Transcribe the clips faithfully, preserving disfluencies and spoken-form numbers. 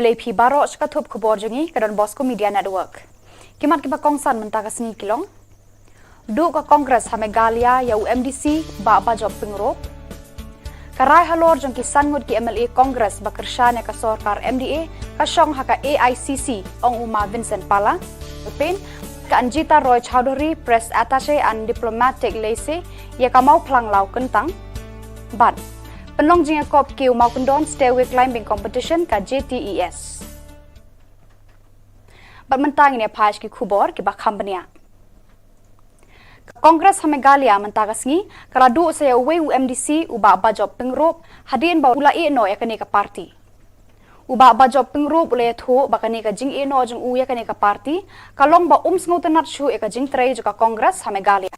Khublei phi baroh sha ka thup khubor jong ngi ka Don Bosco Media Network. Ki mat kiba kongsan mynta ka sngi ki long: Duh ka Congress ha Meghalaya ïa u MDC Bah Bajop Pyngrope. Ka rai halor jong ki san ngut ki MLA Congress ba kyrshan ïa ka sorkar MDA ka shong ha ka AICC, ong u Ma Vincent Pala. Pyn, ka Anjita Roy Chowdhury, Press Attaché and Diplomatic Liaise ïa ka Mawphlang Law Kyntang. Bad pynlong jingïakop kiew mawkyndon Stairway Climbing Competition ka JTES. Bad mynta ngin ïa phai sha ki khubor kiba kham bniah. Ka Congress ha Meghalaya mynta ka sngi ka la duh sa ïa uwei u MDC u Bah Bajop Pyngrope hadien ba u la ïehnoh ïa kane ka party. U Bah Bajop Pyngrope u la ïathuh ba kane ka jingïehnoh jong u ïa kane ka party ka long ba um sngewtynnad shuh ïa ka jingtrei jong ka Congress ha Meghalaya.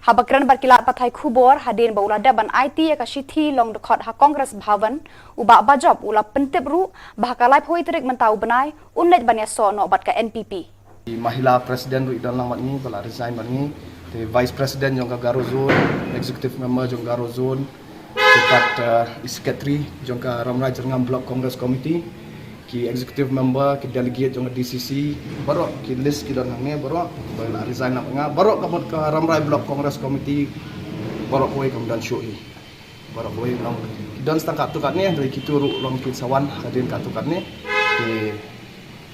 Haba kren bad ki lad pathai khubor hadien ba u la dep ban aiti ïa ka shithi long dkhot ha Congress Bhavan, u Bah Bajop u la pyntip ruh ba ha ka laiphew tarik mynta u bnai un leit ban ïasoh noh bad ka NPP. I Mahila President ruh i don lang bad ngi, ba la resign bad ngi. Te Vice President jong ka Garo Zone, Executive Member jong Garo Zone, te pat, eh, i Secretary jong ka Ramrai Jyrngam Block Congress Committee, ki Executive Member, ki Delegate jong ka DCC, baroh ki list ki don hangne baroh, ba la resign lang bad nga, baroh ka mut ka Ramrai Block Congress Committee, baroh kawei kam don shuh hi. Baroh kawei long ki don tang katto katne, hynrei kito ruh long kin sa wan hadien katto katne. Te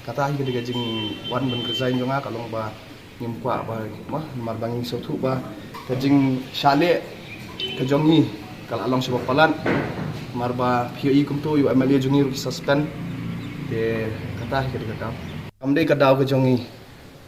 kata hi ka dei ka jingwan ban resign jong nga, ka long ba ngim kwah ba, ma, namar ba ngi sngewthuh ba ka jingshah leh ka jong ngi ka la long shibun palat. Namar ba phi ïohi kumto, ïa u MLA jong ngi ruh ki suspend. Te kata hi ka dei ka kam. Kam dei ka daw ka jong ngi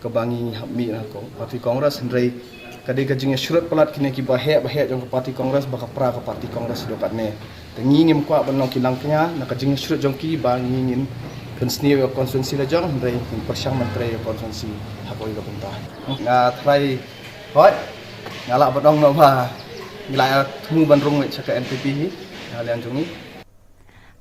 kaba ngi hap mih na ka party Congress, hynrei ka dei ka jingïasyrut palat kine kiba heh ba heh jong ka party Congress ba ka pra ka party Congress haduh katne. Te ngi ngim kwah ban long ki langkñia na ka jingïasyrut jong ki, ba ngi ngin pynsniew ïa ka constituency la jong, hynrei ngin pyrshang ban trei ïa ka constituency ha kawei ka bynta. Nga trai hoi, nga lah ban ong noh ba ngi la thmu ban rung sha ka NPP hi, na liang jong ngi.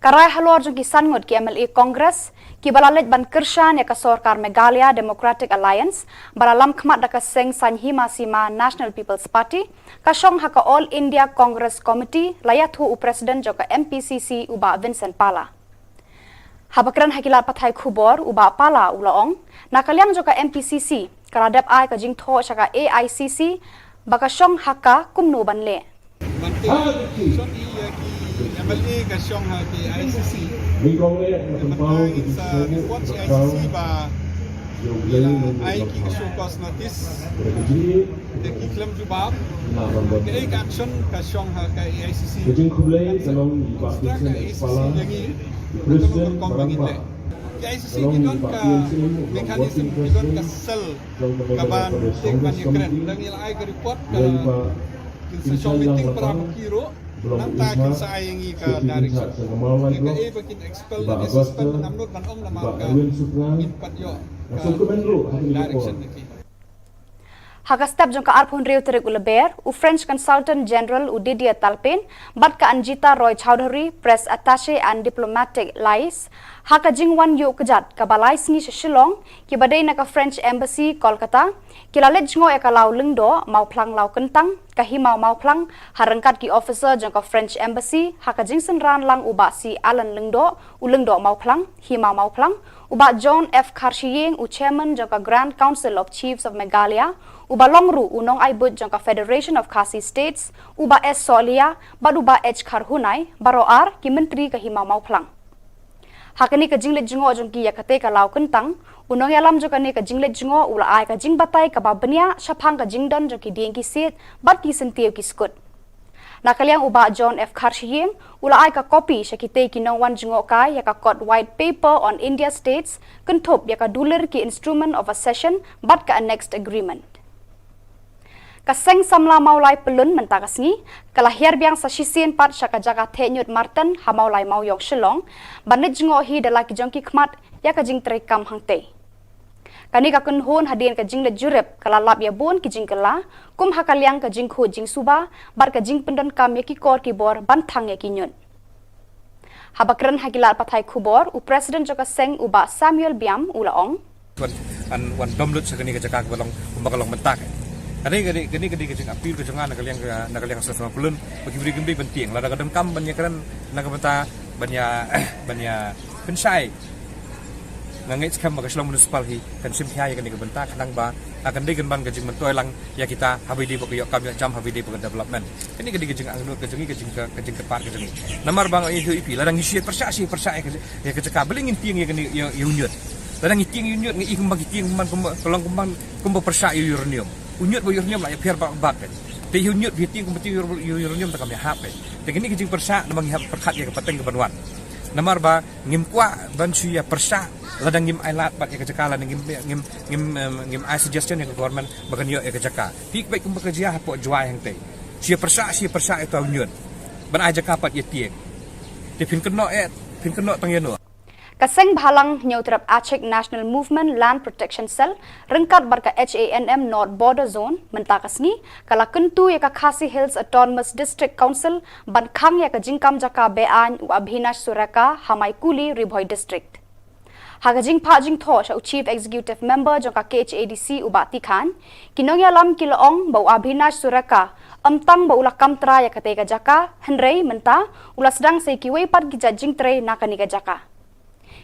Ka rai halor jong ki san ngut ki MLA Congress kiba la leit ban kyrshan ïa ka sorkar Meghalaya Democratic Alliance ba la lam khmat da ka seng saiñ hima sima National People's Party, ka shong ha ka All India Congress Committee, la ïathuh u President jong ka MPCC u Bah Vincent Pala. Haba kren ha ki lad pathai khubor, u Bah Pala u la ong, na ka liang jong ka MPCC ka la dep ai ka jingthoh sha ka AICC ba ka shong ha ka kumno ban leh. Ban tip shon i ïa ki MLA ka shong ha ka AICC. Te mynta ngin sa report sha AICC ba ngi la ai ki show cause notice. Te ki khlem jubab. Kaei ka action ka shong ha ka AICC. Ka jingkhublei ka long ïa i Bah Vincent Pala, i President Marangbah. Ka AICC ki don ka mechanism, ki don ka cell kaban take ban ïakren. Tang ngi la ai ka report ka la kin sa shong meeting para ki ruh. Nangta kin sa ai ïa ngi ka direction. Kaei ba kin expel ne suspend, ngam nud ban ong namar ka ngim pat ïoh ka direction na ki. Ha ka step jong ka arphew hynriew tarik u Lber, u French Consultant General u Didier Talpin bad ka Anjita Roy Chowdhury, Press Attaché and Diplomatic Liaise, ha ka jingwan ïuh kjat kaba lai sngi sha Shillong, kiba dei na ka French Embassy Kolkata, ki la leit jngoh ïa ka Law Lyngdoh Mawphlang Law Kyntang, ka Himaw Mawphlang, ha ryngkat ki officer jong ka French Embassy, ha ka jingsynran lang u Bah C Alan Lyngdoh, u Lyngdoh Mawphlang, Himaw Mawphlang, u Bah John F Kharshiing, u Chairman jong ka Grand Council of Chiefs of Meghalaya, u ba long ruh u nongai buit jong ka Federation of Khasi States, u Bah S Sohliya, bad u Bah H Kharhunai, baroh ar ki Myntri ka Himaw Mawphlang. Ha kane ka jingleit jngoh jong ki ïa katei ka Law Kyntang, u nongïalam jong kane ka jingleit jngoh u la ai ka jingbatai kaba bniah shaphang ka jingdon jong ki dieng ki siej bad ki syntiew ki skud. Na ka liang u Bah John F Kharshiing u la ai ka copy sha kitei ki nongwan jngohkai ïa ka kot White Paper on India States, kynthup ïa ka dulir ki Instrument of Accession bad ka Annexed Agreement. Ka Seng Samla Mawlai Pyllun mynta ka sngi ka la hiar biang sa shisien pat sha ka jaka theh ñiut Marten ha Mawlai Mawiong Shillong, ban leit jngoh hi da la ki jong ki khmat ïa ka jingtrei kam hangtei. Kane ka kynhun hadien ka jingleit jurip ka la lap ïa bun ki jingkylla, kum ha ka liang ka jingkhuid jingsuba bad ka jingpyndonkam ïa ki kor ki bor ban thang ïa ki ñiut. Haba kren ha ki lad pathai khubor, u President jong ka seng u Bah Samuel Biam u la ong. Wan, an, wan dom lut sha kane ka jaka kaba long, kumba ka long mynta ka. Kane, kane, kane, kane ka jingappeal ka jong nga na ka liang ka, na ka liang Seng Samla Pyllun, ba ki briew kim dei ban tieng, lada ka donkam ban ïakren na ka bynta ban ïa, ban ïa Pynshai. Nga ngeit skhem ba ka Shillong Municipal hi kan shim khia ïa kane ka bynta khnang ba ha kan dei kan ban ka jingmyntoi lang ïa kita haba ïadei bad ka ïoh kam ïoh jam, haba ïadei bad ka development. Kane ka dei ka jingangnud ka jong ngi, ka jing ka, ka jingkyrpad ka jong ngi. Namar ba nga ïathuh ïa phi, lada ngi shu pyrshah, shu pyrshah ïa ka, ïa ka jaka, balei ngin tieng ïa kane, ïa, ïa u ñiut. Lada ngi tieng ïa u ñiut, nga i kumba ngi tieng kumba, kumba, ka long kumba, kumba pyrshah ïa u uranium. U ñiut bad u uranium la ïapher bak bak. Te ïa u ñiut phi tieng kumba tieng ïa u, ïa u uranium te kam ïahap. Te kane ka jingpyrshah namar ngi hap pyrkhat ïa ka pateng kaban wan. Namar ba ngim kwah ban shu ïa pyrshah lada ngim ai lad bad ïa ka jaka, lada ngim, ngim, ngim, em, ngim ai suggestion ïa ka government ba kan ïoh ïa ka jaka. Phi peit kumba ka jia hapoh Jowai hangtei. Shu ïa pyrshah, shu ïa pyrshah ïa uta u ñiut. Ban ai jaka pat ïa tieng. Te phin kynnoh eh, phin kynnoh tang ïa no. Ka seng bhalang Hynñiewtrep Achik National Movement Land Protection Cell ryngkat bad ka H A N M North Border Zone mynta ka sngi ka la kyntu ïa ka Khasi Hills Autonomous District Council ban khang ïa ka jingkam jaka be-aiñ u Abhinash Sureka ha Maikuli, Ri Bhoi District. Ha ka jingphah jingthoh sha u Chief Executive Member jong ka K H A D C u Bah T. Chyne, ki nongïalam ki la ong ba u Abhinash Sureka ym tang ba u la kam trai ïa katei ka jaka, hynrei mynta u la sdang sa ïa kiwei pat ki jait jingtrei na kane ka jaka.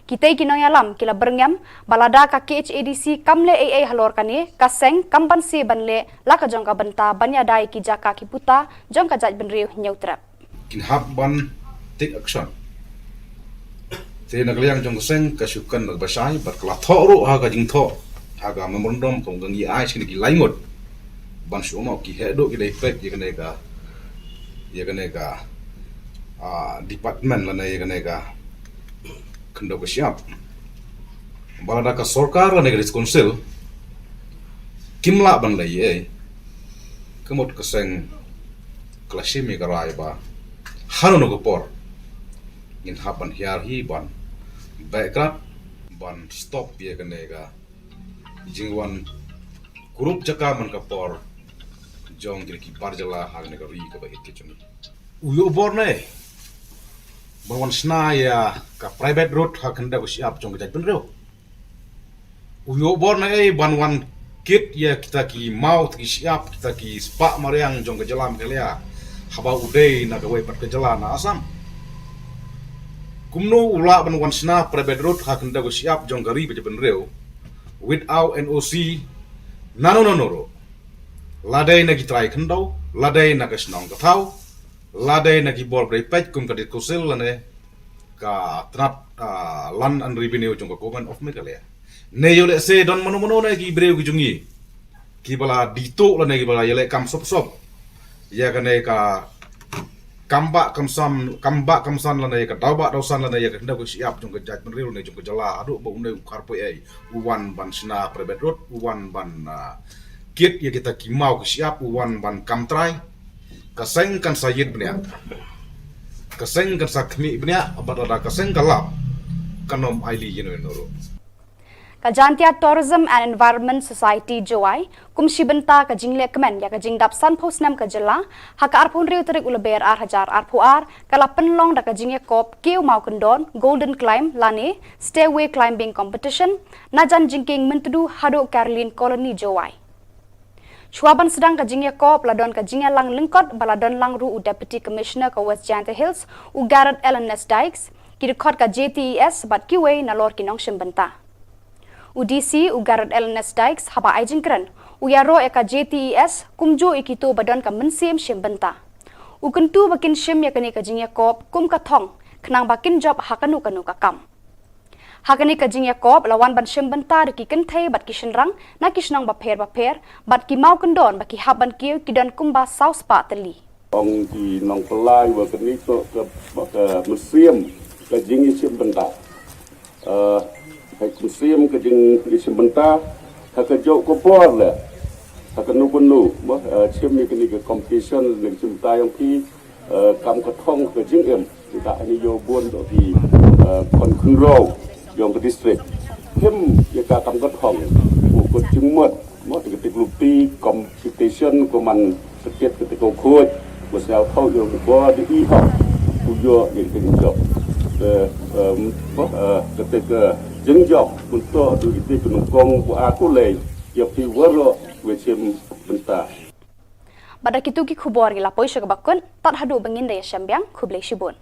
Kitei ki nongïalam ki la byrngem ba lada ka K H A D C kam leh ei ei halor kane, ka seng kam banse ban leh la ka jong ka bynta ban ïada ïa ki jaka ki puta jong ka jaitbynriew Hynñiewtrep. Kin hap ban take action. Te na ka liang jong ka seng ka shu kren da kaba shai bad ka la thoh ruh ha ka jingthoh ha ka memorandum ka ong ka ngi ai shi ki lai ngut ban shu ong ki heh duh ki dei peit ïa kane ka, ïa kane ka, ah, department lane ïa kane ka khyndew ka shyiap. Ba lada ka sorkar lane ka district council kim lah ban leh ei ei, ka mut ka seng ka la shim ïa ka rai ba hano hano ka por ngin hap ban hiar hi ban beh krad ban stop ïa kane ka jingwan kurup jaka man ka por jong ki bar jylla ha kane ka ri kaba ïeit ka jong ngi. U ïoh bor ne ban wan shna ïa ka private road ha khyndew ka shyiap jong ka jaitbynriew? U ïoh bor ne ei ban wan kit ïa kita ki maw, kita ki shyiap, kita ki spah mariang jong ka jylla Meghalaya haba u dei na kawei pat ka jylla na Assam? Kumno u lah ban wan shna private road ha khyndew ka shyiap jong ka ri bad ka jaitbynriew without N O C nano nano ruh? Lada na ki trai khyndew, lada na ka shnong ka thaw, lada na ki bor ba dei peit kum ka district council lane ka tnat, ah, Land and Revenue jong ka Government of Meghalaya. Ne ïoh lehse don mano mano na ki briew ki jong ngi kiba la dei tuh lane kiba la ïaleh kam sop sop ïa kane ka kam bah kam san, kam bah kam san lane ïa ka daw bah daw san lane ïa ka khyndew ka shyiap jong ka jaitbynriew lane jong ka jylla haduh ba une u kharpoi ei u wan ban shna private road, u wan ban, ah, kit ïa kita ki maw ki shyiap, u wan ban kam trai. Ka seng kan sa ïit bniah, ka seng kan sa khmih bniah, bad lada ka seng ka lap kan ym ailad ïa no ïa no ruh. Ka Jaintia Tourism and Environment Society Jowai kum shi bynta ka jingleh kmen ïa ka jingdap sanphew snem ka jylla, ha ka arphew hynriew tarik u Lber ar hajar arphew ar ka la pynlong da ka jingïakop Kiew Mawkyndon Golden Climb lane Stairway Climbing Competition na jan jingkieng Myntdu haduh Caroline Colony Jowai. Shuwa ban sdang ka jingïakop la don ka jingïalang lyngkot ba la don lang ruh u Deputy Commissioner ka West Jaintia Hills u Garod Alenas Dykes, ki dkhot ka J T E S bad kiwei nalor ki nongshim bynta. U D C u Garod Alenas Dykes haba ai jingkren u ïaroh ïa ka J T E S kumjuh ïa kito ba don ka mynsiem shim bynta. U kyntu ba kin shim ïa kane ka jingïakop kum ka thong khnang ba kin jop ha kano kano ka kam. Ha kane ka jingïakop la wan ban shim bynta da ki kynthei bad ki shynrang na ki shnong bapher bapher bad ki Mawkyndon ba ki hap ban kiew ki don kumba saw spah tylli. Ong ki nongpynlait ba kane ka, ka, ka mynsiem ka jingïashim bynta. Eh, ka mynsiem ka jingïashim bynta ha ka jok ka bor le ha kano kano mo, eh, shim ïa kane ka competition ne ka shim bynta ïa phi. Eh, kam ka thong ka jingim, kita ini ïoh bun doh ki, eh, khon khynraw jong ka district. Him ïa ka kam ka thong u ko jingmut mo, ti ka tik lupi competition ko man sakit ka tik ko khuid, ko sel thau ïoh ko bor di i hok, ku ïoh ïa ka jingjop. Eh, em, mo, eh, ka tik ka jingjop untuk du ki tik nyngkong ko aku lei ïa phi waroh we shim bynta. Bad da kitu ki khubor ngi la poi sha kaba kut, tad haduh ba ngin da ïashem biang, khublei shibun.